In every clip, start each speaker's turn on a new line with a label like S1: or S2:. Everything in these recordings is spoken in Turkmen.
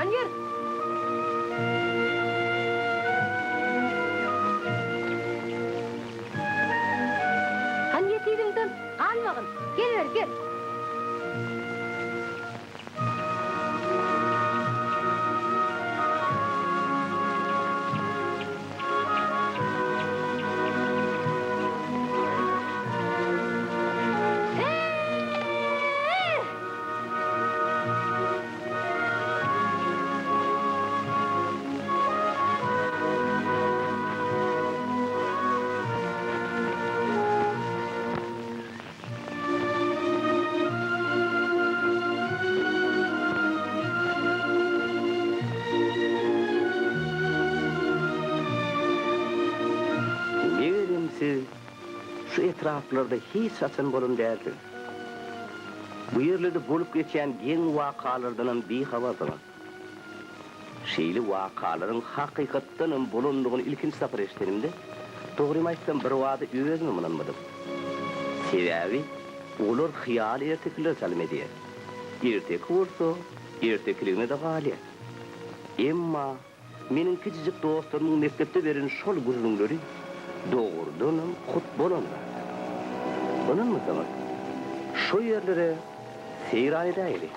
S1: Hany ýör! Hany ýet yzyňdan, galmagyn! Gel beri, gel!
S2: Megerem siz şu etraplarda hiç haçan bolan dälsiňiz. Bu ýerlerde bolup geçýän geň wakalardanam bihabarsyňyz. Şeýle wakalaryň hakykatdanam bolandygyny ilkinji sapar eşidenimde, dogrymy aýtsam, birbada özümem ynanmadym. Sebäbi olar hyýaly ertekilere çalym edýär. Erteki bolsa, ertekiligine-de galýar. Emma meniň kiçijik dostlarymyň mekdepde beren şol gürrüňleri dogrudanam hut bolan zat. Ynanmasaňyz, şo ýerlere seýran edäýeli.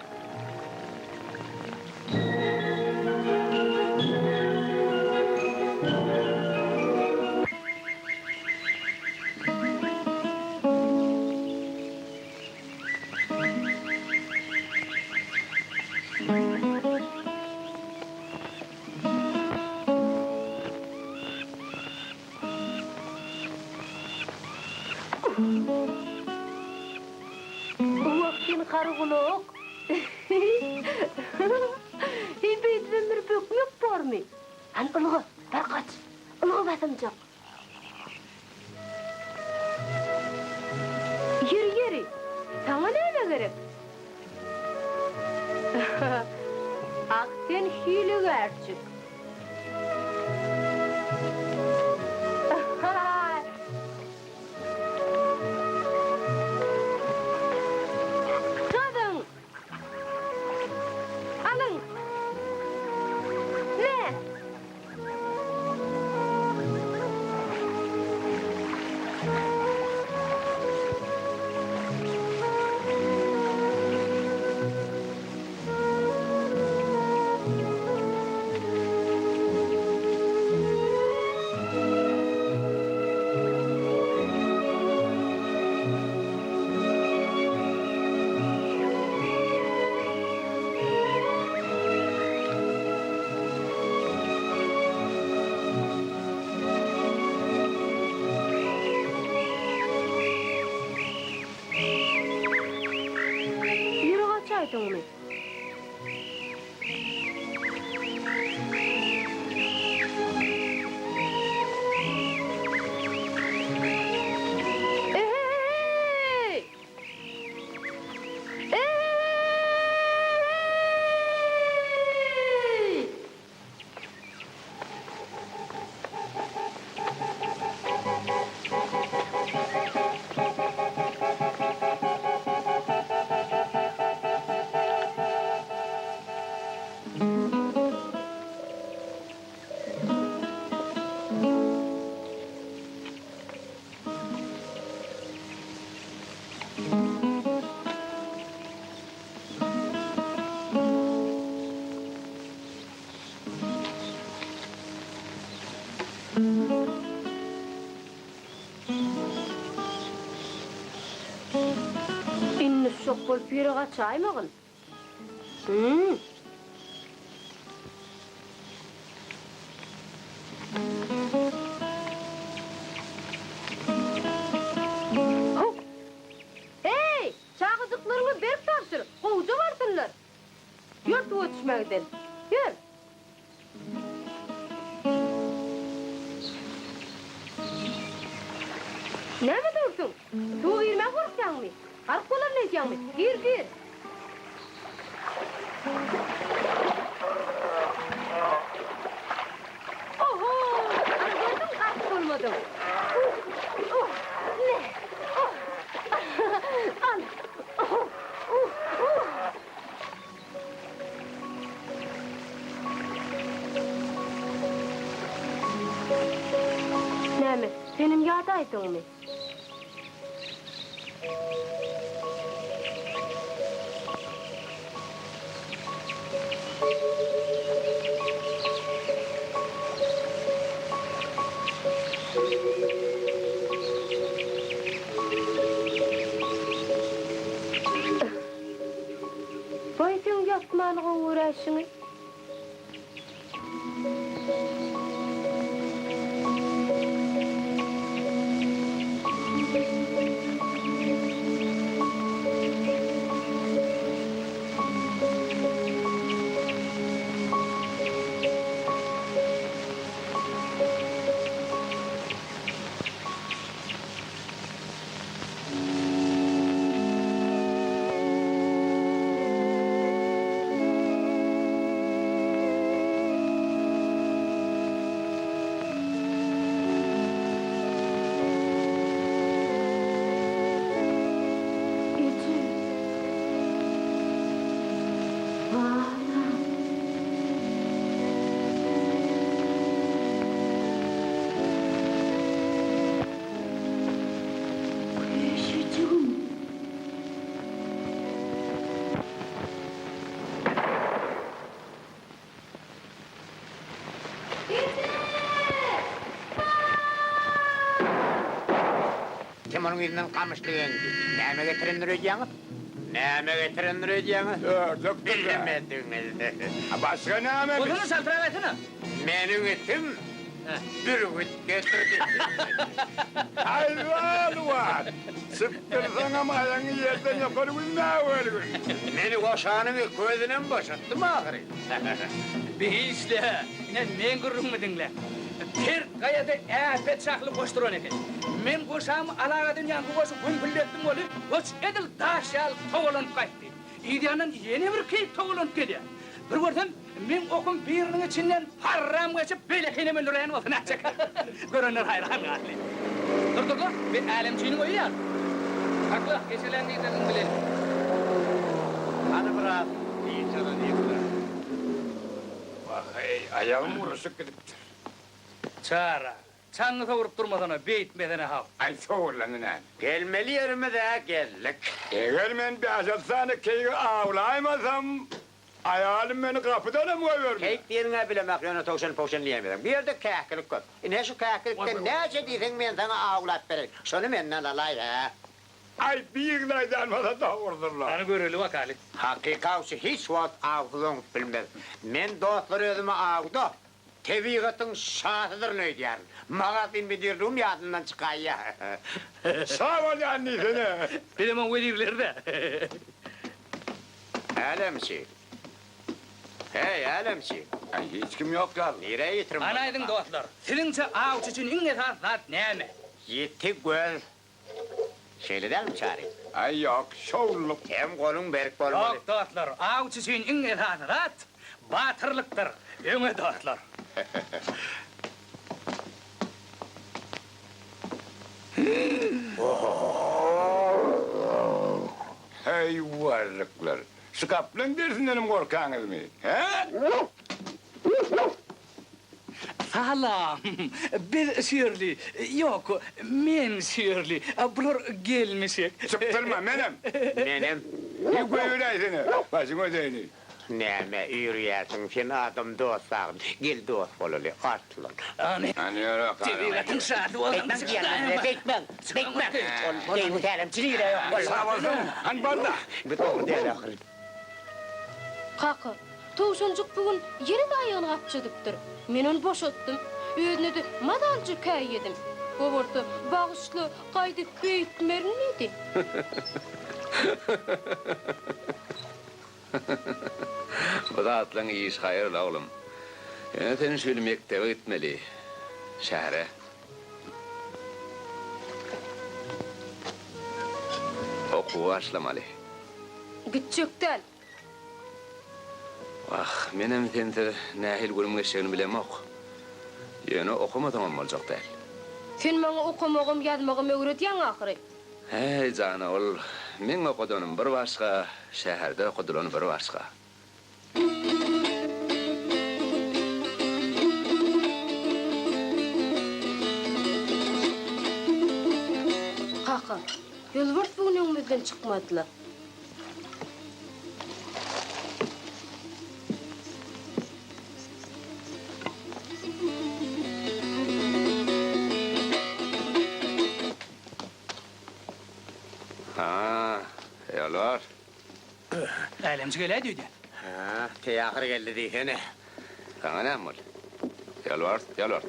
S1: Wah sen garagulak! Heý beýdibem bir bökmek bormy? Hany ylga, bar gaç! Ylga basymjak! Ýeri, ýeri, saňa näme gerek? Ah sen hilegärçik! Çözüň! Alyň! Me! Ýürek açaýdyňmy? Ehe-he-heý! Ehe-he-heý! Indi şok bolup ýere gaçaýmagyn. Hü. Huk! Heý, çagajyklaryňy berk tabşyr, gowja barsynlar. Ýör suwa düşmäge gidelim. Ýör! Näme dursuň? Suwa girmäge gorkýaňmy? Gark bolaryn öýdýäňmi? Gir, gir! Oho! Ana gördüňmi gark bolmadyň. Uh! Me! Oh! Al! Oh! Uh! Uh! Senem ýadaýdyňmy? Baý seň ýatmany gowy göräýşiňi. Eje. Balam. Köşejigim.
S3: Kim onuň yzyndan gamyşly eňdi? Näme getirendir öýdýäňiz? Näme getirendir öýdýäňiz?
S4: Ördekdir-dä.
S3: Bilmediňiz.
S4: Başga näme?
S5: Oturyň çaltrak aýtsana.
S3: Meniň itim bürgüt getirdi.
S4: Haýwan-wan! Çypdyrsaňam aýagyňy ýerden ýokary üzmäwergin.
S3: Meni goşanyň közünem boşatdym ahyry.
S5: Beýişle, ine meň gürrüňimi diňle. Pert gaýada äpet şahly goş duran eken. Men goşamy alagadan ýaňky goşy gümpüldetdim weli, goç edil daş ýaly togalanyp gaýtdy. Yz ýandan ýene bir keýik togalanyp gelýär. Bir görsem, meň okum biriniň içinden parram geçip, beýlekinem öldüräýen bolsa nätjek? Görenler haýran galdy. Dur, dur, dur, bi älemçiniň öýi ýaly. Sakla, geçeläň diýseň bileli.
S3: Hany biraz dynç alalyk-la.
S4: Wah-eý, aýagym guruşyp gidipdir.
S5: Çara, Çaňňy sowrup durmasana, beýtmesene haw.
S4: Aý, sowurlandy näme?
S3: Gelmeli ýerimiz-ä geldik.
S4: Eger men bäş-alty sany keýigi awlaýmasam, aýalym meni gapydanam goýbermez.
S3: Keýik diýeniň-ä bilemok, ýöne towşan-powşan diýäýmeseň. Bu ýerde käkilik köp. Ine, şu käkilikden näçe diýseň men saňa awlap bereýin. Şony menden alaý, hä?
S4: Aý, bir ýylan bolsa dogrudyr-la.
S5: Hany göreli bakaly.
S3: Hakyky awçy hiç wagt awsyz oňup bilmez. Men dostlar özümi awda Tebigatyň şasydyryn öýdýärin. Magazin müdirligim ýadymdan çykaýýa.
S4: Şa bolýan diýsene.
S5: Bizem oň wezirleri-dä.
S3: Älemçi. Heý, älemçi.
S4: Aý, hiç kim ýok ýaly.
S3: Nirä ýitirim
S5: Hany aýdyň dostlar, siziňçe awçy üçin iň esasy zat näme?
S3: Ýiti göz. Şeýle dälmi, Çary?
S4: Aý, ýok, şowlulyk.
S3: Hem goluň berk bolmaly.
S5: Ýok, dostlar, awçy üçin iň esasy zat batyrlykdyr. Öňe, dostlar!
S4: Heý, warlyklar! Şu gaplaň dersindenem gorkaňyzmy, hä?
S5: Salam! Biz şu ýerli. Ýok, men şu ýerli. Bular gelmişek.
S4: Çypdyrma, menem.
S3: Menem.
S4: Bir goýberäýsene, başyň ödeýini.
S3: Näme üýrýärsiň, sen adam dost sagyn. Gel dost bolaly, arslan.
S5: Hany,
S4: Hany ýörek, hany.
S5: tebigatyň şasy bolsaň, çykdaýma.
S3: Beýtmäň, beýtmäň. Ol deýýus älemçi nire ýok bol.
S4: Sag bolsun, hany bar-da.
S3: Biz ogry däl ahyry.
S1: Kaka, towşanjyk bu gün ýene-de aýagyny gapjadypdyr. Men ony boşatdym. Özüne-de mazalyja käýedim. O bolsa, Bagyşla, gaýdyp beýtmerin diýdi.
S6: Bu zatlaň işi haýyrly, oglum. Ýöne sen şu ýyl mekdebe gitmeli. Şähere. Okuwa başlamaly.
S1: Gitjek däl.
S6: Wah, menem sensiz nähili günüm geçjegini bilemok. Ýöne okamasaňam boljak däl.
S1: Sen maňa okamagam, ýazmagam öwredýäň ahyry.
S6: Häý, jana, ol meň okadanym bir başga, şäherde okadylany bir başga.
S1: Kaka, ýolbars bu gün öňümizden çykmady-la.
S6: Ha, ýolbars.
S5: Älemçi geläýdi öýdýän.
S3: Hä, teýahyr geldi diýsene.
S6: Saňa näme boldy? Ýolbars, ýolbars.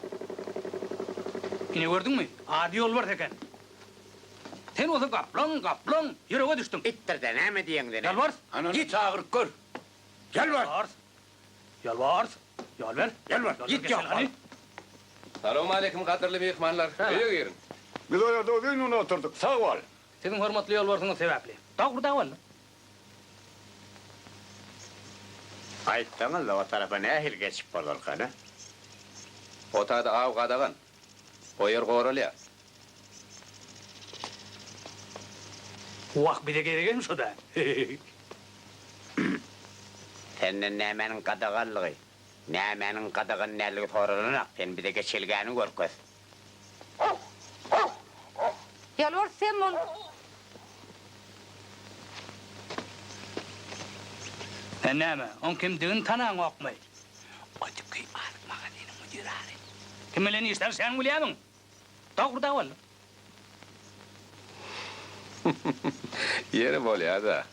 S5: Ine gördüňmi, ady ýolbars eken. Sen bolsa gaplaň, gaplaň, ýürege düşdüň.
S3: Itdir-dä, näme diýeňde näme?
S5: Ýolbars!
S4: Anany çagyryp gör. Ýolbars!
S5: Ýolbars! Ýolbars! Ýol ber!
S4: Ýolbars,
S5: Ýol
S4: git ýok.
S6: Salowmaleýkim gadyrly myhmanlar. Öýe giriň.
S4: Biz o ýerde uzyn gün oturdyk, sag bol.
S5: Siziň hormatly ýolbarsyňyz sebäpli. Dogry dawaly.
S3: Aýtsaňyzla, o tarapa nähili geçip bolarkan, a?
S6: O taýda aw gadagan. O ýer goralýar.
S5: Wah, bize geregem şo-da.
S3: Senden nämäniň gadaganlygy, nämäniň gadagan däldigi soralanok, sen bize geçelgäni görkez.
S1: Ýalbar sen bol.
S5: Sen näme, oň kimdigini tanaňokmy? O tüki azyk magazynyň müdiri ary. Kim bilen işleşýäňi bilýärmiň? Dogry da ol.
S6: Ýeri bolýa-da.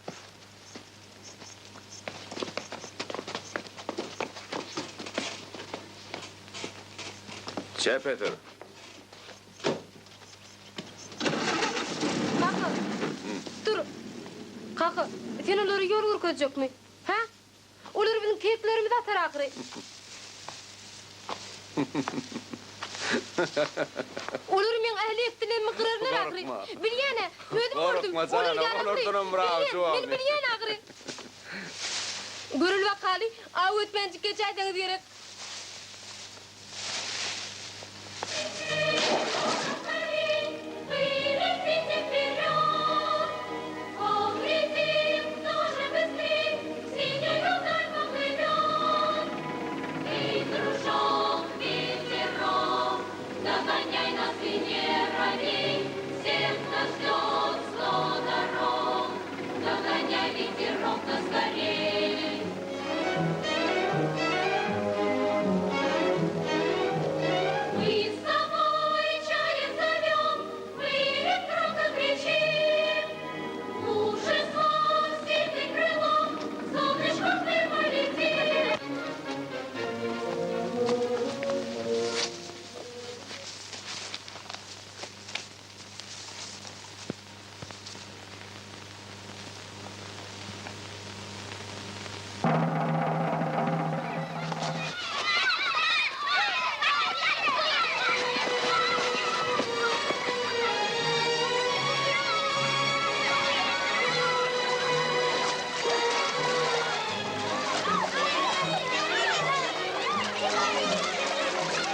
S6: Çepe sür.
S1: Kaka, dur. Kaka, sen olara ýol görkezjekmi? Hä? Olar biziň keklerimizi atar ahyry. Olar meň ähli ekdilerimi gyrarlar ahyry. Bilýän-ä, özüm gördüm. Olar ýaragly. Bilýän, men bilýän ahyry. Göreli bakaly, aw ötmänjik geçäýseňiz gerek.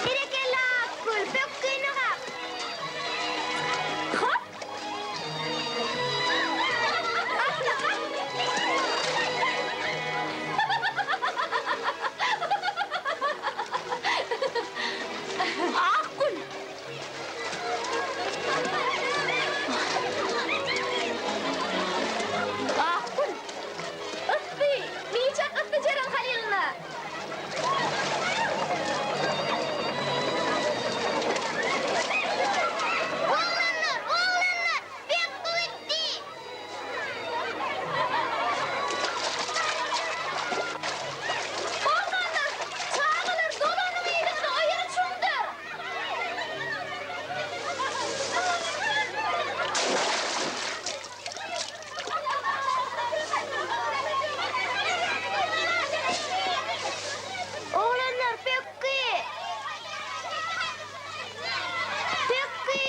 S7: Berekella, Akgül, pökgini gap! Hop! Akgül! Akgül! Yssy! Biçak yssy Jeren Halylyna! Oglanlar, oglanlar! Pökgi gitdi! Oglanlar, çagalar dolanyň yzyňyza, o ýeri çuňdur! Oglanlar pökgi! Pökgi!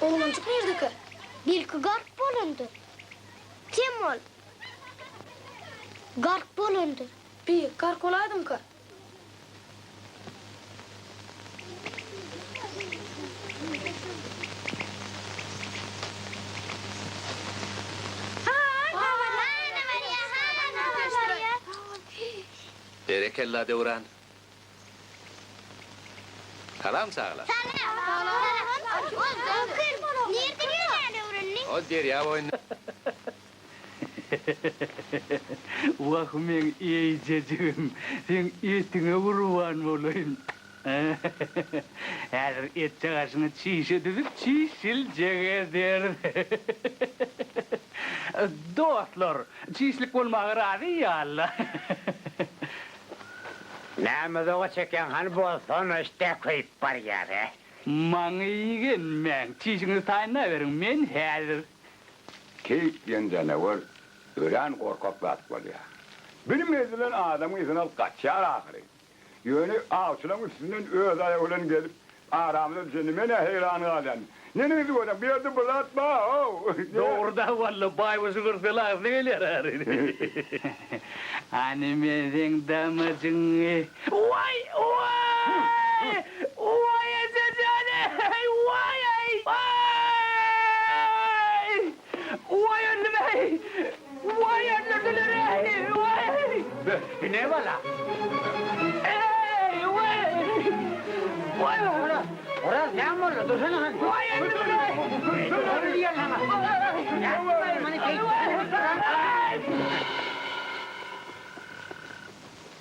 S8: Oglanjyk nirdekä?
S7: Belki gark bolandyr. Sem bol. Gark bolandyr.
S8: Bi, gark bolaýdymyka?
S6: Berekella Döwran. Salam çagalar.
S7: Salam. Nirde ýüzmäni öwrendiň?
S6: O derýa boýunda.
S5: Wah meň eýjejigim, seň etiňe gurban bolaýyn. Häzir etjek aşyňy çişe düzüp çişiljek ederis. Dostlar, çişlik bolmaga razy ýa-la.
S3: Näme uzaga çekýäň, hany bolsana, işdä köýüp barýar-a.
S5: Maňa igenmäň, çişiňizi taýynlaberiň, men häzir.
S4: Keýik diýen janawar örän gorkak zat bolýar. Bilim edilen adamyň yzyny alyp gaçýar ahyry. Ýöne awçylaryň üstünden öz aýagy bilen gelip, aramyza düşende men-ä heýran galýan. Neneňsi görýäň, bu ýerde bir zat bar-ow!
S5: Dogry-da, walla, baýguşy görse lagysy gelýär ahyry. Hany men seň damajyňy. Waý, waý! Waý, eje jan-eý! Waý-eý! Waý! Waý, öldüm-eý! Waý öldürdüler-eý! Waý!
S3: Beh, bu ne bala?
S5: Eý, waý! Waý!
S3: Oraz, Oraz, näme boldy? Dursana hany.
S5: Waý öldürdüler-eý!
S3: Dur diýýän saňa. Ýatmaý, muny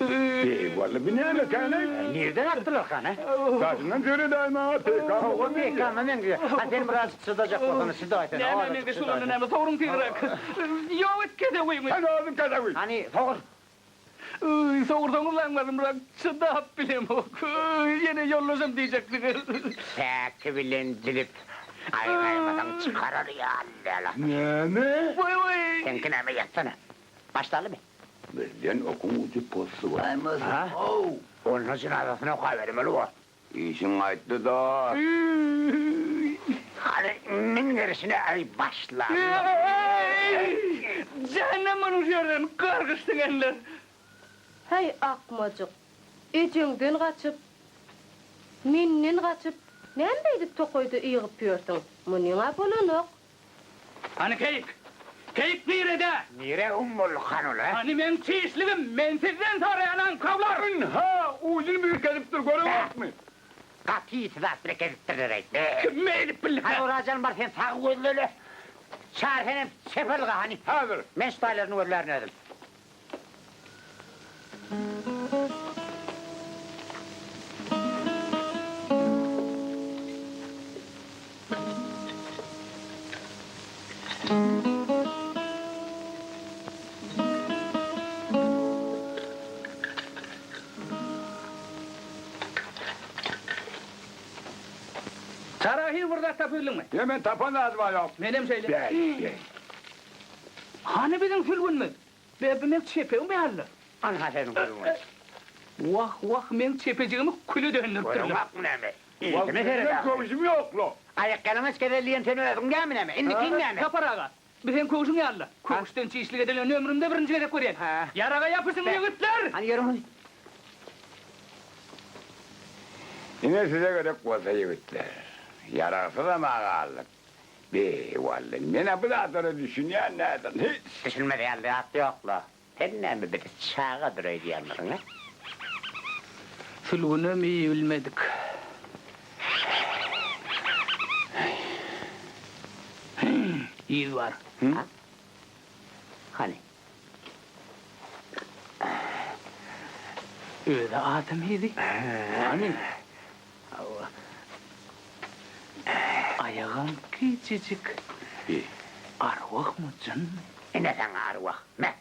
S4: Eý, walla, bu näme eken-eý?
S3: Nirden atdylar hany?
S4: Daşyndan seredäý maňa, PK
S3: Hawa, PK-ma meňzeýär. Ha, sen biraz çydajak bolsaň, çydaýsana.
S5: Näme meňzeş bolanda näme, sogruň tizräk. Ýok et kesewiňi.
S4: Sen özüň kesewi.
S3: Hany, sogur.
S5: Sogursaňyz aňmazymrak, çydap bilemok. Ýene ýoldaşam diýjeksiňiz.
S3: Päki bilen dilip, gaýgaýmasaň çykarar ýaly däl.
S4: Näme?
S5: Waý-waý!
S3: Seňki näme, ýatsana. Başlalymy?
S4: Birden okuň ujy possy bolaýmasa.
S3: Onda jynazasyny okabermeli bor.
S4: Işiň gaýtdy da.
S3: Hany, min gerişine aý başla.
S5: Eý! Jähennem boluň şu ýerden, gargyş siňenler!
S1: Häý, akmajyk, ejeňden gaçyp, menden gaçyp, näme beýdip tokaýda ýygyp ýörsüň? Munyň-a bolanok.
S5: Hany keýik? Keýik nirede?
S3: Nire um boldy han ol, hä?
S5: Hany meň çişligim? Men sizden soraýan aňkawlar!
S4: Ynha, ujuny bir kesipdir, göreňokmy?
S3: Gaty ýiti zat bile kesipdirler-eý. Be!
S5: Kim beýdip bildi?
S3: Hany Orajan bar, sen sag gözle-le. Çary senem çep ylga, hany.
S4: Häzir.
S3: Men şu taýlaryny gözlärin özüm.
S5: Çarahyr bir zat tapybildiňmi?
S4: Ýa men tapan zadym-a ýok.
S5: Menem şeýle.
S4: Bäý, bäý.
S5: Hany biziň sülgünimiz? Be, bu meň çepegim ýaly-la.
S3: Anha seniň sülgüniň.
S5: Wah, wah, meň çepejigimi küle dönderipdirler.
S3: Görüňakmy näme?
S4: Wah,
S3: Ýüzüme seret
S4: meň
S3: ahyry.
S4: köwşüm ýok-la.
S3: Aýakýalaňaç gezel diýen sen özüň dälmi näme? Indikiň näme?
S5: Sapar aga, bu seň köwşüň ýaly-la. Köwüşden çişlik edilenini ömrümde birinji gezek görýän. Ýaraga ýapyşyň, ýigitler!
S3: Hany ýörüň hany.
S4: Ine size gerek bolsa ýigitler. Ýaragsyzam-a galdyk. Be, wally, men-ä bu zatlara düşünýän däldim hiç.
S3: Düşünmez ýaly zat ýok-la. Sen näme bizi çagadyr öýdýänmidiň, a?
S5: Sülgünem iýibilmedik. Yz bar.
S3: Ha? Hany?
S5: Özi adam yzy.
S4: Hany?
S5: Hawa. Aýagam kiçijik. Arwahmy, jynmy?
S3: Ine saňa arwah, me!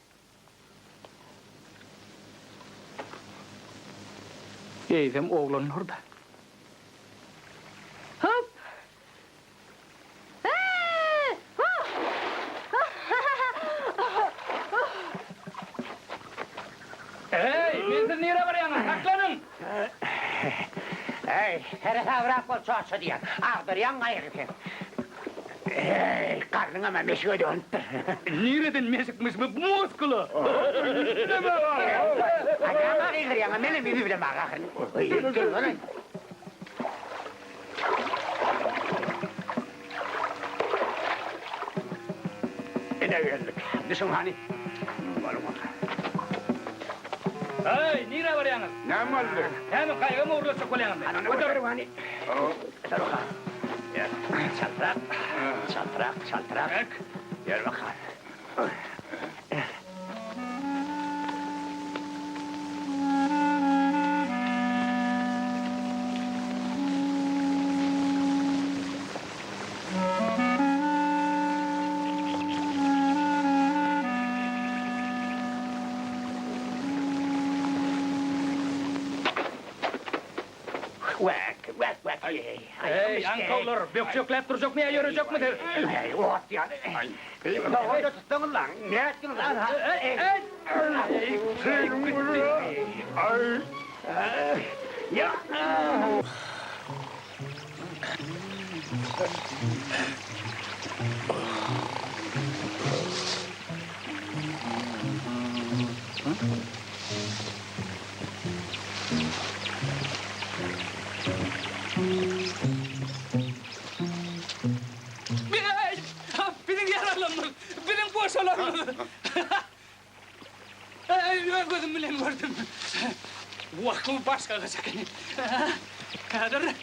S5: Eýsem oglanlar-da.
S1: Hop! Eý!
S5: Eý, mensiz nirä barýaňyz? Saklanyň!
S3: Eý, seresabrak bol, çoça diýýän. Agdarýaň gaýygy sen. Eý, garnyňam-a meşige dönüpdir.
S5: Nireden meşikmiş bu muskula?
S3: Aý, näme gygyrýaň-a, menem ýüzi bilemok ahyryn. Eý, dursana. Ine geldik. Düşüň hany. Boluň.
S5: Heý, nirä barýaňyz?
S4: Näme boldy?
S5: Näme, gaýygymy ogurlatjak bolýaňyzmy? Göter!
S2: Göter bakalym. Ýör, çaltrak, çaltrak, çaltrak. Ýör bakalym. Wäk, wäk, wäk.
S5: Eý, aňkawlar, bökjekläp durjakmy ýa ýörejekmi siz?
S3: Eý, ot ýaly. Soňunda tutsaňyz lan, nätdiňiz lan?
S5: Eý!
S4: Aý!
S3: Ýa!
S5: Biziň ýaralarymyz, biziň goşalarymyz. Öz gözüm bilen gördüm. Wah, bu başga gyş ekeni. Häzir,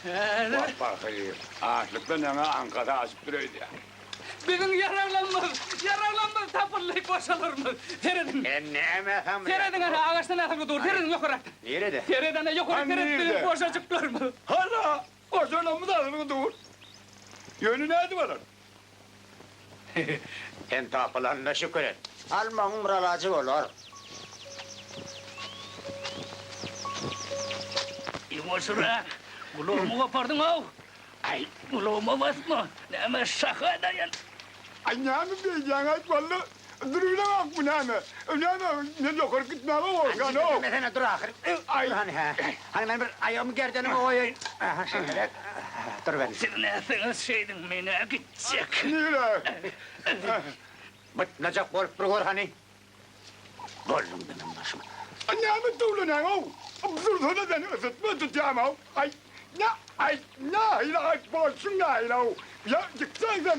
S5: häzir.
S4: Wah, pahyr, açlykdan ýaňa aňkasy aşypdyr öýdýän.
S5: Biziň ýaraglarymyz, ýaraglarymyz tapyldy, goşalarymyz. Serediň.
S3: Men näme samraýan?
S5: Serediň, ana, agaçdan asylgy dur. Serediň ýokarakda.
S3: Nirede?
S5: Seret, ana, ýokary seret, biziň goşajyklarymyz.
S4: Hana, goşalarymyz asylgy dur. Ýöne nädip alar?
S3: Sen tapylanyna şükür et. Almagyň bir alajy bolar.
S5: Ýuwaşrak, gulagymy gopardyň-ow! Aý, gulagyma basma, näme şaha daýan.
S4: Aý, näme beýdýäň-aýt walla, durubilemok bu näme? Näme, men ýokaryk gitmäge gorkýan-ow.
S3: Gitmesene, dur ahyry.
S4: Aý.
S3: Dur hany, hä. Hany men bir aýagymy gerdenime goýaýyn. Aha, şeýleräk. Dur ben.
S5: Siz nätseňiz şeýdiň, men-ä gitjek.
S4: Nirä?
S3: Bytnajak bolup bir gör hany. Bolduň meniň başyma.
S4: Aý, näme döwlenäň-ow? Dursana sen, ysytma tutýam-ow. Aý, nä, aý, nähili aýp bolşuň nähili-ow? Ýa, gitseň sen.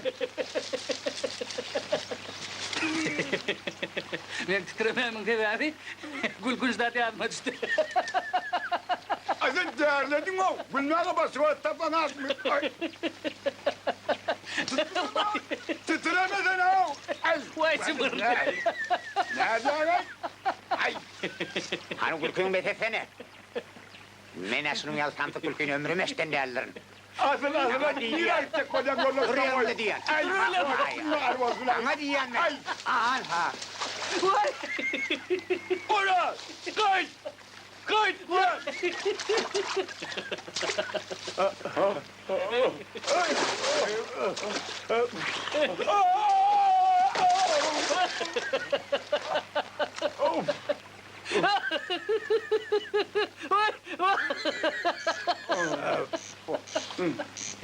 S5: Meň titremämiň sebäbi gülkünç zat ýadyma düşdi.
S4: Aý, sen derlediň-ow, gülmäge başga zat tapaňakmy? Aý. Titremesene-ow! Aý!
S5: Waý, jybyr!
S4: Nädýäň-aý? Aý!
S3: Hany gülküňi bes etsene. Men-ä şunuň ýaly samsyk gülkini ömrüm eşiden däldirin.
S4: Asyl, asyl, aý, nirä gitjek bolýaň ýoldaş
S3: Dur ýeriňde diýýän.
S4: Aý, bar bolsun, aý.
S3: Saňa diýýän men.
S4: Aý!
S3: An-ha.
S5: Waý!
S4: Ora! Gaýt! Gaýt!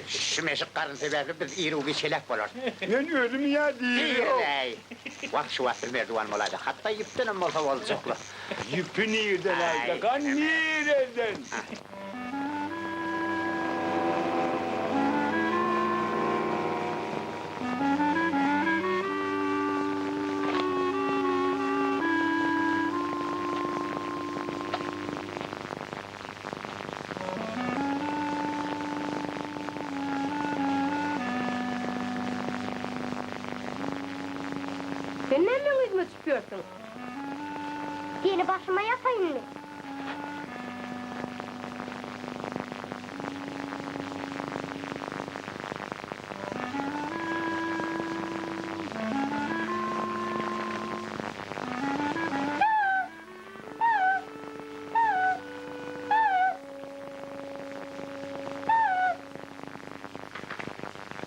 S3: Şu meşik garyn sebäpli biz iru-giç heläk bolarys.
S4: Men özüm ýa diýýän.
S3: Diýer-äý. Wah, şu wagt bir merdiwan bolaýdy. Hatda ýüpdenem bolsa boljakly.
S4: Ýüpi nirden aldyk-a, nireden?
S1: Sen näme meň yzyma düşüp ýörsüň?
S7: Seni başyma ýapaýynmy?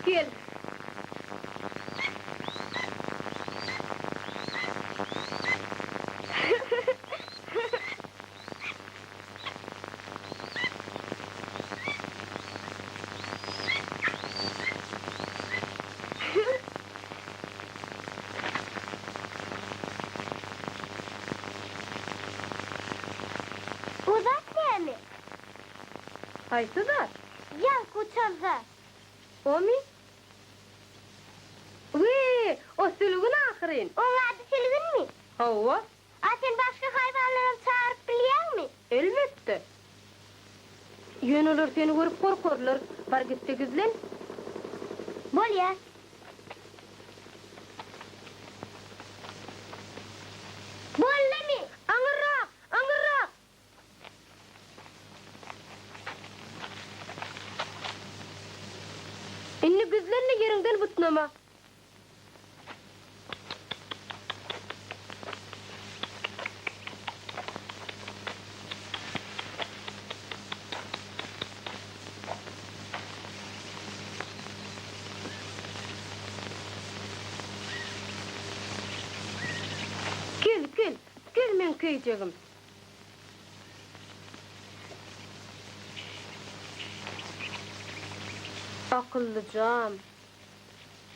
S1: Gel.
S7: O zat näme?
S1: Haýsy zat?
S7: Ýaňky uçan zat.
S1: Omy? Wiý, o sülgün ahyryn.
S7: Oň ady sülgünmi?
S1: Hawa.
S7: A. sen başga haýwanlaram çagyryp bilýäňmi?
S1: Elbetde. Ýöne olar seni görüp gorkarlar. Bar git-de gizlen.
S7: Bolýa. Boldumy?
S1: Aňyrrak! Aňyrrak! Indi gizlen-de ýeriňden butnama. Gel, gel, gel meň köýjegim. Akyllyjam.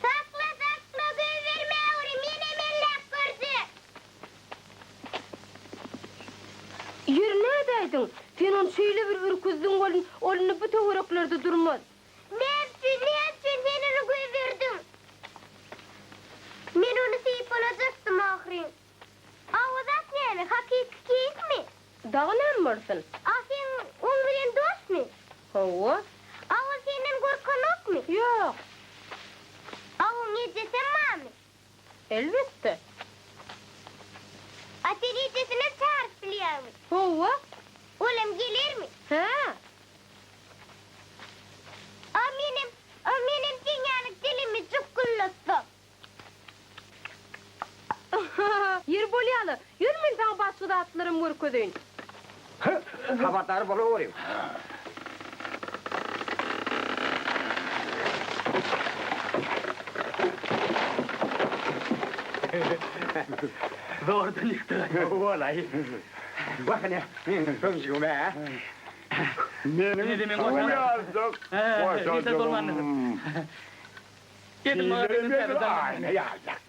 S7: Sakla, sakla, goýbermäweri, menem elläp görjek.
S1: Ýeri nädäýdiň? Sen ony şeýle bir ürküzdiň welin, ol indi bu töwereklerde durmaz.
S7: Näme üçin, näme üçin sen ony goýberdiň? Men ony sypalajakdym ahyryn. Awazak näme, hakyky keýikmi?
S1: Dagy näme bolsun?
S7: A sen oň bilen dostmy?
S1: Hawa.
S7: A ol senden gorkanokmy?
S1: Ýok.
S7: A oň ejesem barmy?
S1: Elbetde.
S7: A sen ejesinem çagyryp bilýäňmi?
S1: Hawa.
S7: Olam gelermi?
S1: Hä.
S7: A menem, a menem seň ýaly dilimi jukguldatsam.
S1: Ýeri bolýa-la, ýör men saňa başga zatlaram görkezeýin.
S3: Habardar bolaweriň.
S5: Zordan ýykdyk.
S3: Walaý. Wah ine, meniň kömjügim-ä.
S4: Meniň suw ýaljak goşajygym. Diýleri edil aýna ýaljak.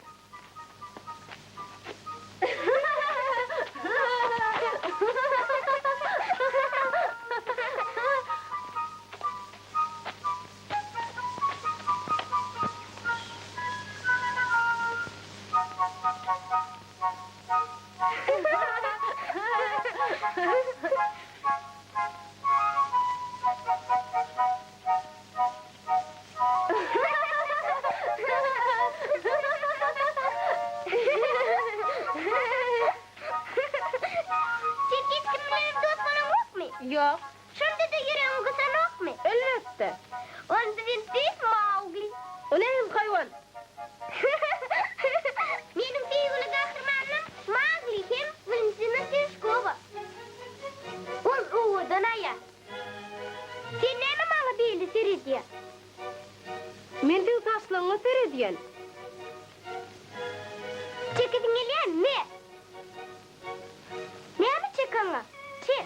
S7: Sen hiç kim bilenem dost bolaňokmy?
S1: Ýok.
S7: Şonda-da ýüregiň gysanokmy?
S1: Elbetde.
S7: Onda sen tüýs Maugli.
S1: O nähili haýwan?
S7: Meniň söýgüli gahrymanym Maugli hem Walentina Tereshkowa. Ol owadan aýal. Sen näme maňa beýle seredýäň?
S1: Men seň saçlaryňa seredýän.
S7: Çekesiň gelýärmi? Me! Näme çekaňa? Çek!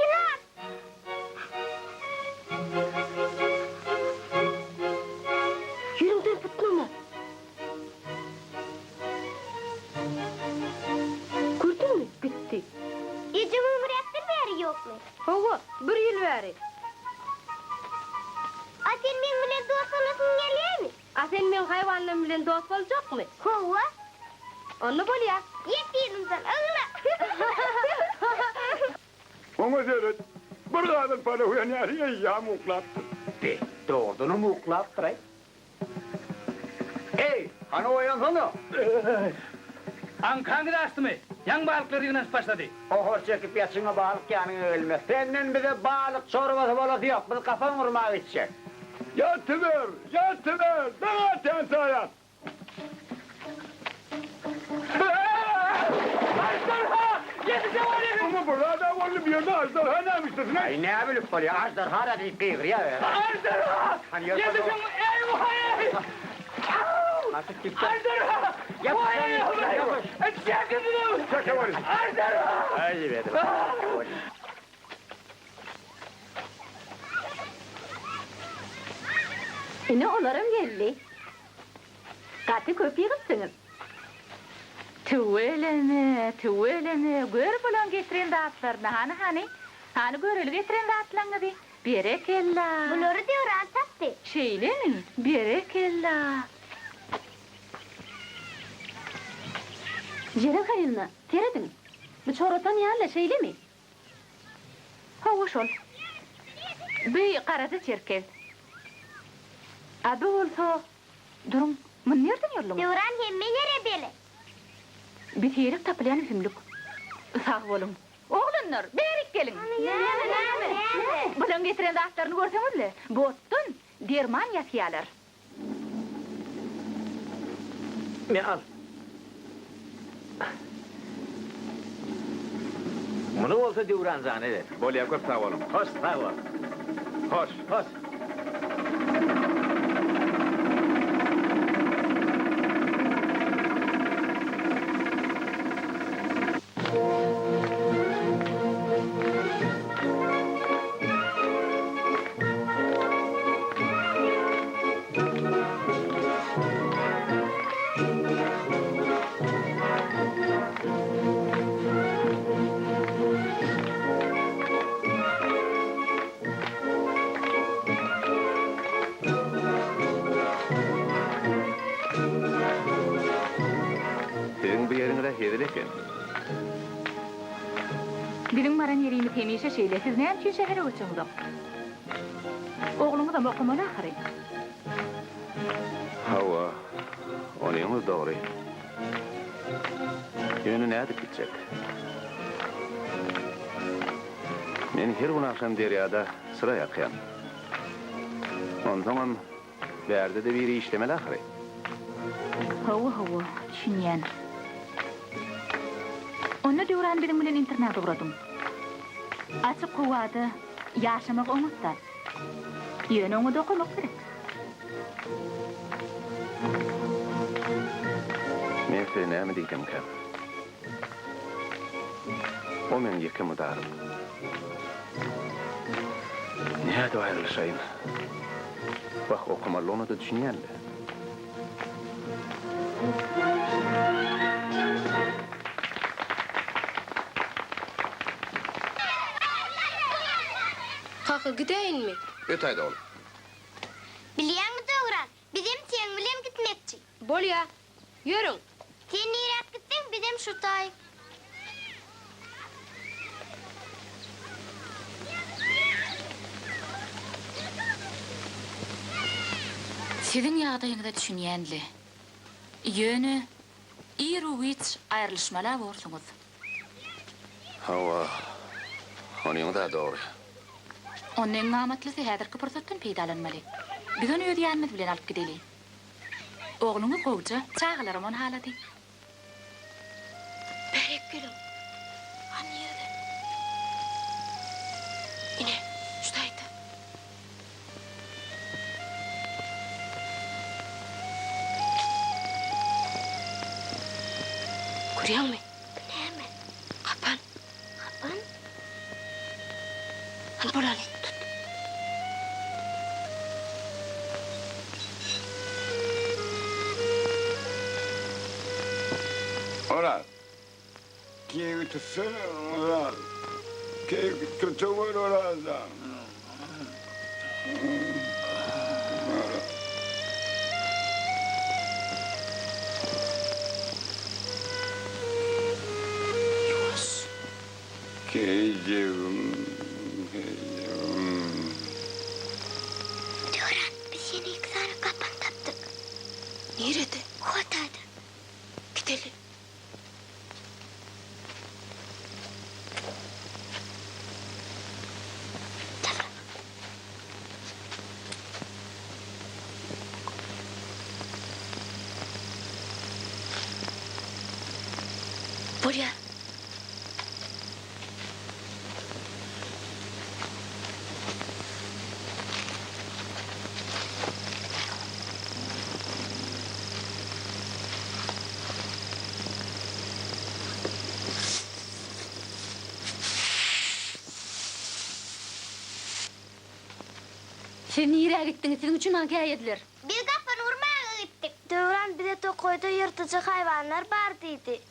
S7: Ýylan!
S1: Ýeriňden pytnama. Gördüňmi, gitdi.
S7: Ejeň öňräkden bäri ýokmy?
S1: Hawa, bir ýyl bäri.
S7: A sen meň bilen dost bolasyň gelýärmi?
S1: A sen meň haýwanlarym bilen dost boljakmy?
S7: Hawa.
S1: Onda bolýar.
S7: Ýet yzymdan, oglan.
S4: Oňa seret, bir gadyr palaw ýanýar, eýýäm uklapdyr.
S3: Be, dogrudanam uklapdyr-aý. Eý, hany oýansana!
S5: Aňkaňyz açdymy? Ýaňy balyklar ýygnanyşyp başlady.
S3: Ohor çekip ýatyňa balyk ýanyňa gelmez. Senden bize balyk çorbasy bolasy ýok, biz gapan gurmaga gitjek.
S4: Ýatyber, ýatyber, daň atýança ýat!
S5: Aždarha! Ýetişeweriň!
S4: Muňa bir zad-a boldy, bu ýerde aždarha näme işlesin-aý?
S3: Aý, näbilip bolýar, aždarha-da diýip gygyrýar özi.
S5: Aždarha! Ýetişiň, eý-waý! Aždarha! Waý-waý! Çekiniň!
S4: Çekeweriň!
S5: Aždarha!
S9: Ine olaram geldi. Gaty köp ýygypsyňyz. Tüweleme, tüweleme, gör bulaň getiren zatlaryny, hany, hany. Hany göreli getiren zatlaňňyzy. Berekella!
S7: Bulary Döwran tapdy.
S9: Şeýlemi? Berekella! Jeren haýyna, serediň. Bu çoratan ýaly, şeýlemi? Hawa, şol. Bu garaja çerkez. A bu bolsa, duruň, muny nirden ýolduňyz?
S7: Döwran hemme ýere belet.
S9: Bi seýrek tapylýan ösümlik. Sag boluň. Oglanlar, bärik geliň!
S7: Näme, näme?
S9: Bulaň getiren zatlaryny görseňiz-le, bu otdan derman ýasýalar.
S2: Me al. Muny bolsa Döwran jana ber.
S6: Bolýa köp sag boluň.
S2: Hoş sag bol.
S6: Hoş.
S2: Hoş.
S6: Siziň bu ýeriňiz-ä hezil eken.
S9: Biziň baran ýerimiz hemişe şeýle, siz näme üçin şähere göçeňzok? Ogluňyzam okamaly ahyry.
S6: Hawa, onyňyz dogry. Ýöne nädip gitjek? Men her gün agşam derýada çyra ýakýan. Onsoňam bärde-de biri işlemeli ahyry.
S9: Hawa, hawa, düşünýän. Onda Döwran biziň bilen internada ugradyň. Açyk howada ýaşamak oňat zat. Ýöne oňa-da okamak gerek.
S6: Men size näme diýsemkäm? O meň ýeke mydarym. Nädip aýrylyşaýyn? Wah, okamalygyna-da düşünýän-le.
S1: Kaka, gidäýinmi?
S6: Ötäýdi oglum.
S7: Bilýäňmi Döwran, bizem seň bilen gitmekçi.
S1: Bolýa. Ýörüň.
S7: Sen niräk gitseň, bizem şu taý.
S10: Siziň ýagdaýyňyza düşünýän-le. Ýöne iru-giç aýrylyşmaly-a borsuňyz.
S6: Hawa, onyňyz-a dogry.
S10: Onda iň amatlysy häzirki pursatdan peýdalanmaly. Biz ony öz ýanymyz bilen alyp gideli. Ogluňyz gowja, çagalaram ony halady.
S1: Bärik geliň. Han nirede? Ine, şu taýda. Görýäňmi?
S7: Bu näme?
S1: Gapan.
S7: Gapan?
S1: Hany bolaly, tut.
S4: Oraz, keýigi tutsana, Oraz. Keýigi tutaweri, Oraz jan.
S1: Ýuwaş.
S4: Keýijigim, keýijigim.
S7: Döwran, biz ýene iki sany gapan tapdyk.
S1: Nirede?
S7: Hotada.
S1: Gideli. Bolýar.
S9: Siz nirä gitdiňiz? Siziň üçin maňa käýediler.
S7: Biz gapyny urmaga gitdik. Döwran bize tokaýda ýyrtyjy haýwanlar bar diýdi.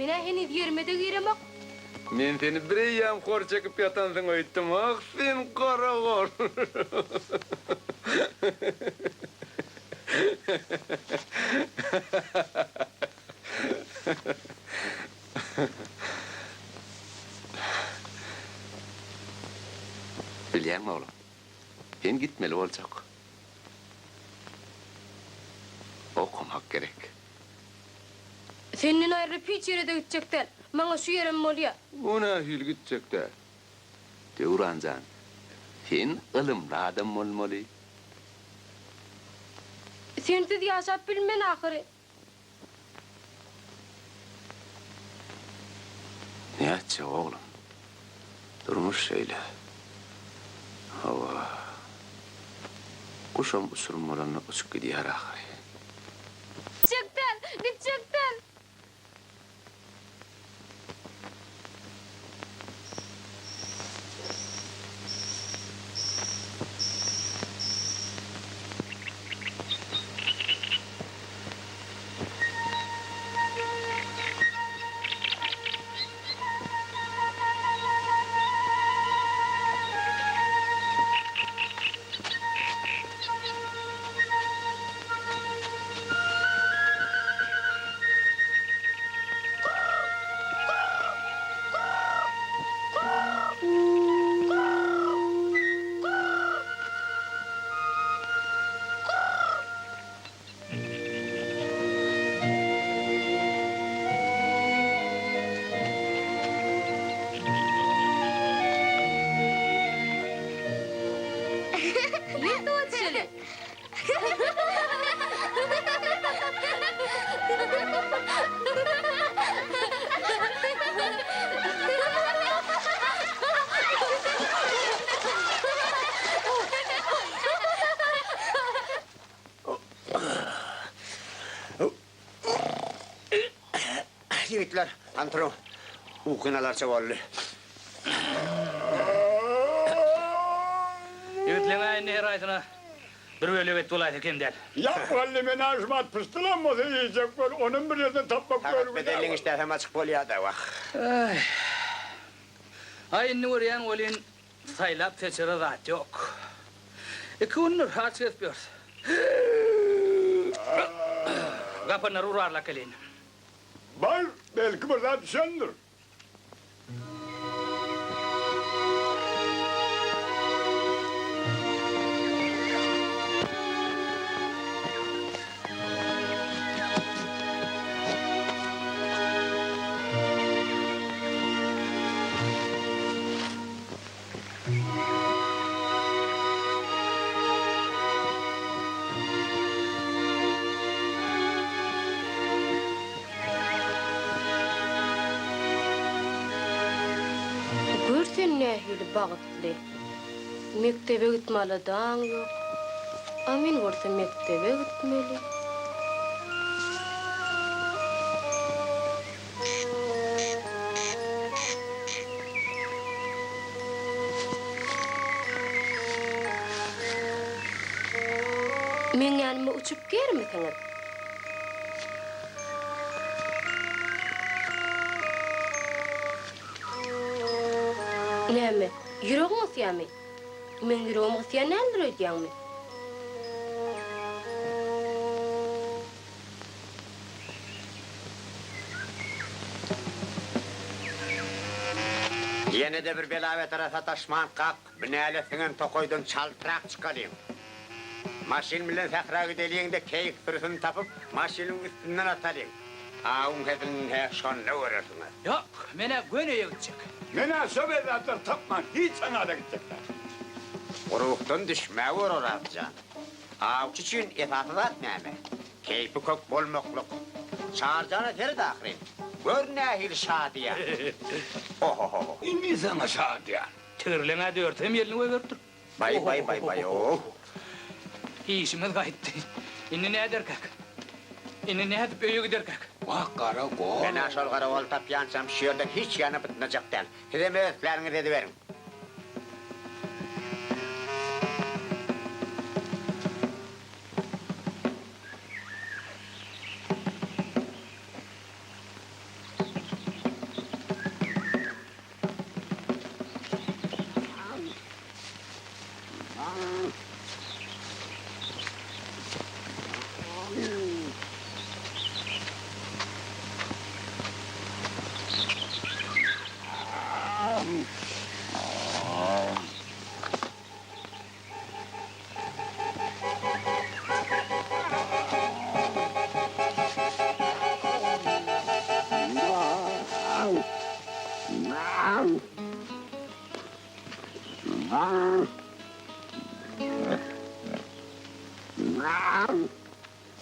S1: Men-ä heniz ýerime-de giremok.
S6: Men seni bireýýäm hor çekip ýatansyň öýtdüm. Ah, sen garagol! Bilýäňmi, oglum, sen gitmeli boljak. Okamak gerek.
S1: Senden aýrylyp hiç ýere-de gitjek däl. Maňa şu ýerem bolýa.
S6: O nähili gitjek däl? Döwran jan, sen ylymly adam bolmaly.
S1: Sensiz ýaşap bilmen ahyry.
S6: Nätjek oglum. Durmuş şeýle. Hawa. Guşam uçurym bolanda uçup gidýär ahyry.
S1: Gitjek däl! Gitjek däl! Ýet oçeli.
S3: Ýigitler, antro, ukynalarça boldy.
S5: Ýigitleň-ä indi her haýsyna bir bölek et bolaýsa kem däl.
S4: Ýa wally men aşmat pyşdylam bolsa iýjek bol, onam bir ýerden tapmak
S3: Sagat
S4: görgüli-ä
S3: bedelliň işdäsem açyk bolýa-da, wah.
S5: Aý. Aý indi görýän welin saýlap-seçere zat ýok. Iki gündür aç gezip ýörüs. Gapanlary urarlap geleýin.
S4: Bar, belki bir zat düşendir.
S1: Gör sen nähili bagtly. Mekdebe gitme aladaň ýok. A men bolsa mekdebe gitmeli. Meň ýanyma uçup germisiňiz? Näme, ýüregiň gysýamy? Meň ýüregim gysýan däldir öýdýäňmi?
S3: Ýene-de bir bela-betere sataşmankak, binäle siňen tokaýdan çaltrak çykalyň. Maşyn bilen sähra gideliň-de, keýik sürüsini tapyp, maşynyň üstünden atalyň. Awuň hezilini-hä şonda görersiňiz.
S5: Ýok, men-ä göni öýe gitjek.
S4: Men-ä şo bezzatlar tapman, hiç aňada gitjek däl.
S3: Ruhdan düşmäwer, Oraz jan. Awçy üçin esasy zat näme? Keýpi kök bolmaklyk. Çarjana seret ahyryn. Gör nähili şadyýan. Ohohoho.
S4: Indi saňa şadyýan.
S5: Tigirleň-ä dörtem ýelini goýberipdir.
S3: Baý baý baý baý-ow.
S5: Işimiz gaýtdy. Indi näderkäk? Indi nädip öýe giderkäk?
S4: Wah, gara gol.
S3: Men-ä şol gara goly tapýançam şu ýerden hiç ýana bytnajak däl. Sizem öz pläniňizi ediberiň.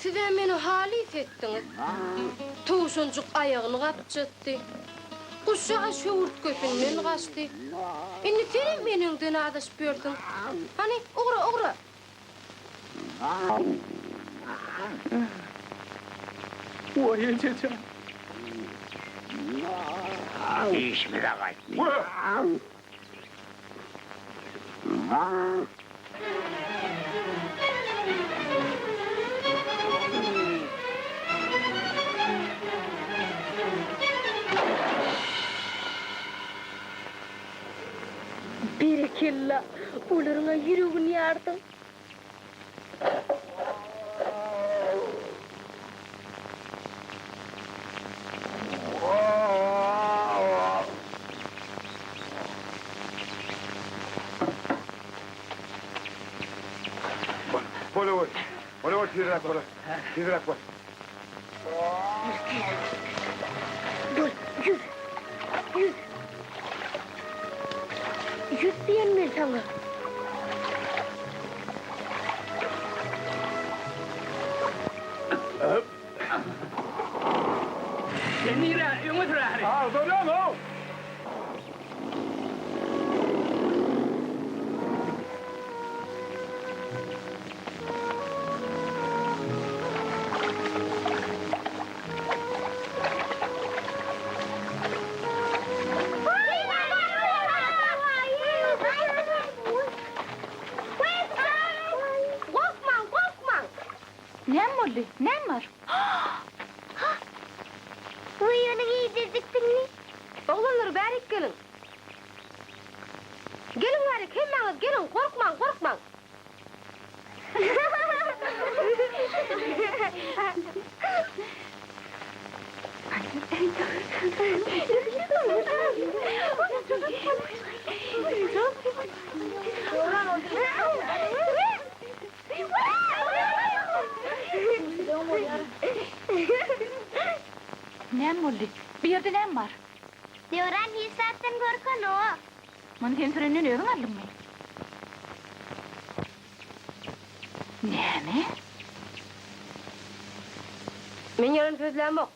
S1: Siz-ä meni halys etdiňiz. Towşanjyk aýagyny gapjatdy. Guşjaga şöwürtgesinden gaçdy. Indi senem eneňden azaşyp ýörsüň. Hany, ugra, ugra!
S5: Waý, eje jan!
S3: Işimize gaýtdy.
S1: Berekella, olaryň-a ýüregini ýardyň.
S4: Bol, bol, bol, bol, tizräk bol, tizräk bol.
S7: Bol, ýüz, ýüz. Ýüz diýen men saňa.
S5: Sen nirä, öňe sür ahyry.
S4: Agdarýan-ow!
S1: Gorkmaň, gorkmaň!
S9: Näme boldy? Näme bar?
S7: Weý, ony geýdirjikdiňmi?
S1: Oglanlar, bärik geliň. Geliň bärik, hemmäňiz geliň, gorkmaň, gorkmaň.
S9: Näme boldy? Bu ýerde näme bar?
S7: Döwran hiç zatdan gorkanok.
S9: Muny sen sürenden özüň aldyňmy? Näme?
S1: Men ýalan sözlämok.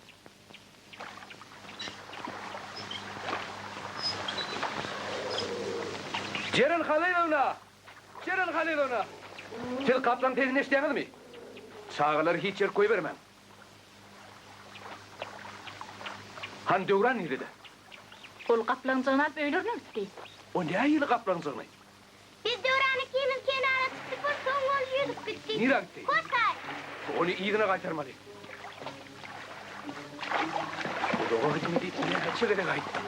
S5: Jeren Halylowna! Jeren Halylowna! Siz gaplaň sesini eşidýäňizmi? Çagalary hiç ýerik goýbermäň. Hany Döwran nirede?
S9: Ol gaplaňjygyny alyp öýlerine gitdi.
S5: O nähili gaplaňjygyny?
S7: Biz Döwran ikimiz kenara çykdyk bir soň ol ýüzüp gitdi.
S5: Nirä gitdi?
S7: Hoşaý.
S5: Ony yzyna gaýtarmaly. Uzaga gidiň diýip näçe gezek aýtdym.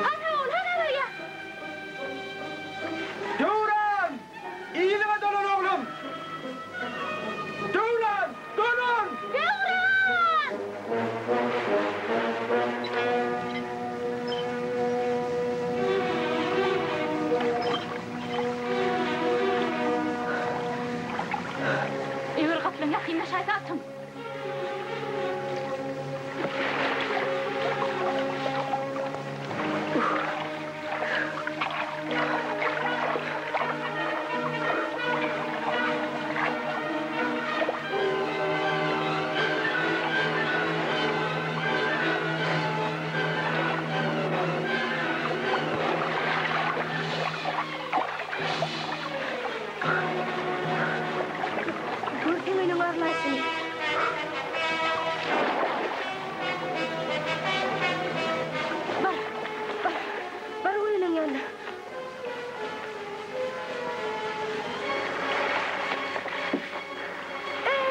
S1: Hana ol, hana barýar.
S5: Döwran! Yzyňa dolan oglum! Döwran! Dolan!
S7: Döwran!
S9: Eger gaplaň ýakynlaşaýsa atyň!
S1: Görseň meniň arlaýşymy. Bar, bar, bar goýnuň ýanyna. Eý!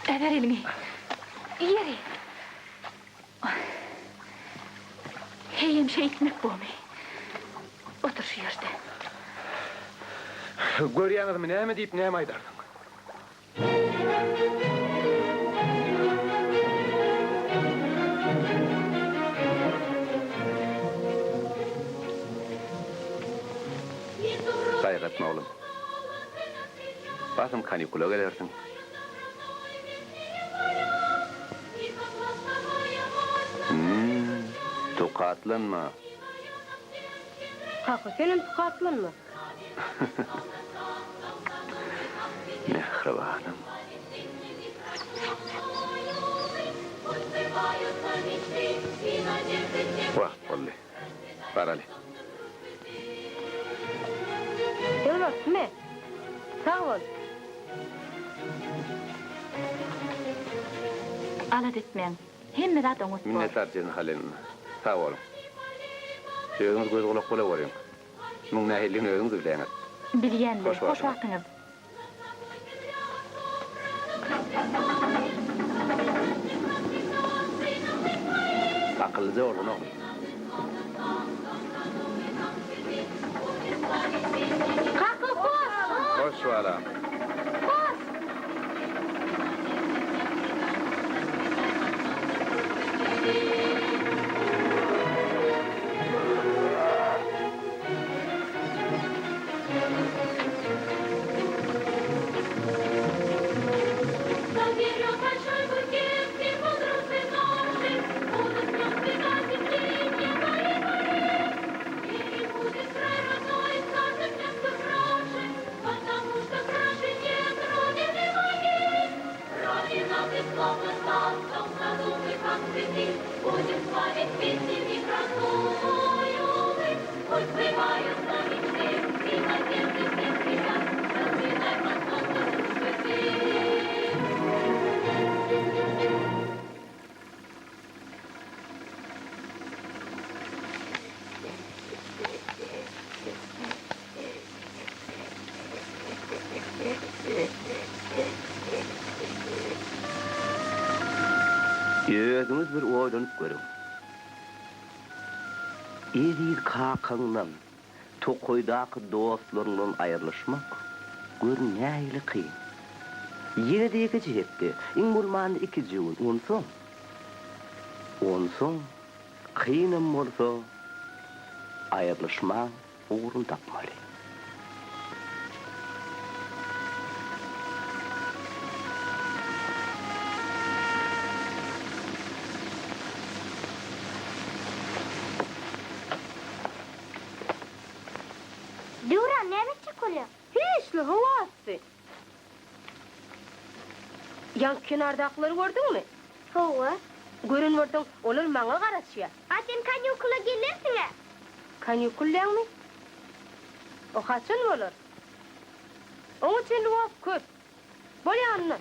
S9: Äber eliňi. Ýeri. Heýem şeýtmek bormy? Otur şu ýerde.
S5: Görýäňizmi, näme diýip näme aýdarsyň?
S6: Gaýgy etme oglum. Basym kanikula gelersiň. Hüm, tukatlanma.
S1: Kaka, senem tukatlanma.
S6: Mähribanym. Wagt boldy. Baraly.
S1: Döwlet, me. Sag bol.
S9: Alada etmäň. Hemme zat oňat bor.
S6: Minnetdar Jeren Halylovna. Sag boluň. Özüňiz göz-gulak bolaweriň. Muň nähilidigini özüňiz bilýäňiz.
S9: Bilýän-le.
S6: Hoş
S9: Hoş
S6: wagtyňyz.
S9: wagtyňyz.
S6: Akyllyja bolgun oglum.
S1: Kaka, hoş!
S6: Hoş balam.
S1: Hoş!
S11: Özüňiz bir oýlanyp görüň. Eziz kakaňdan, tokaýdaky dostlaryňdan aýrylyşmak, gör nähili kyn. Ýene-de ýekeje hepde, iň bolmanda ikije gün, onsoň, onsoň kynam bolsa aýrylyşmaň ugruny tapmaly.
S7: Döwran, näme etjek bolýaň?
S1: Hiç-le, howa yssy. Ýaňky kenardakylary gördüňmi?
S7: Hawa.
S1: Gören bolsaň, olar maňa garaşýar.
S7: A sen kanikula gelersiň-ä?
S1: Kanikul diýýäňmi? O haçan bolar? Oňa çenli wagt köp. Bol ýanyndan.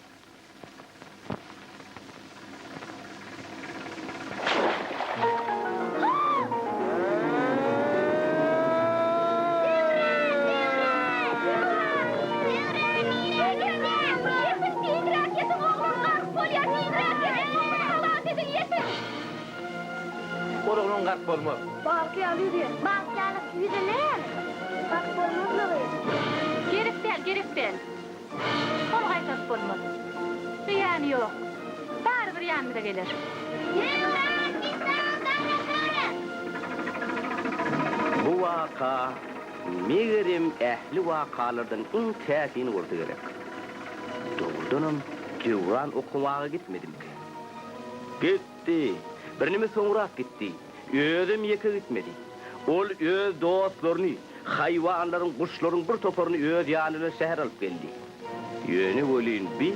S2: Ol oglan gark bolmaz.
S8: Balyk ýaly ýüzýär.
S7: Balyk ýaly ýüze näme? Gark bolmazlygy.
S9: Gerek däl, gerek däl. Ony gaýtaryp bolmaz. Zyýany ýok. Barybir ýanymyza geler.
S7: Döwran, biz saňa garaşarys.
S11: Bu waka, megerem, ähli wakalardan iň täsini bolsa gerek. Dogrudanam, Döwran okamaga gitmedimikä? Gitdi. Birneme soňrak gitdi. Özem ýeke gitmedi. Ol öz dostlaryny, haýwanlaryň, guşlaryň bir toparyny öz ýany bilen şähere alyp geldi. Ýöne welin bi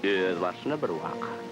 S11: özbaşyna bir waka.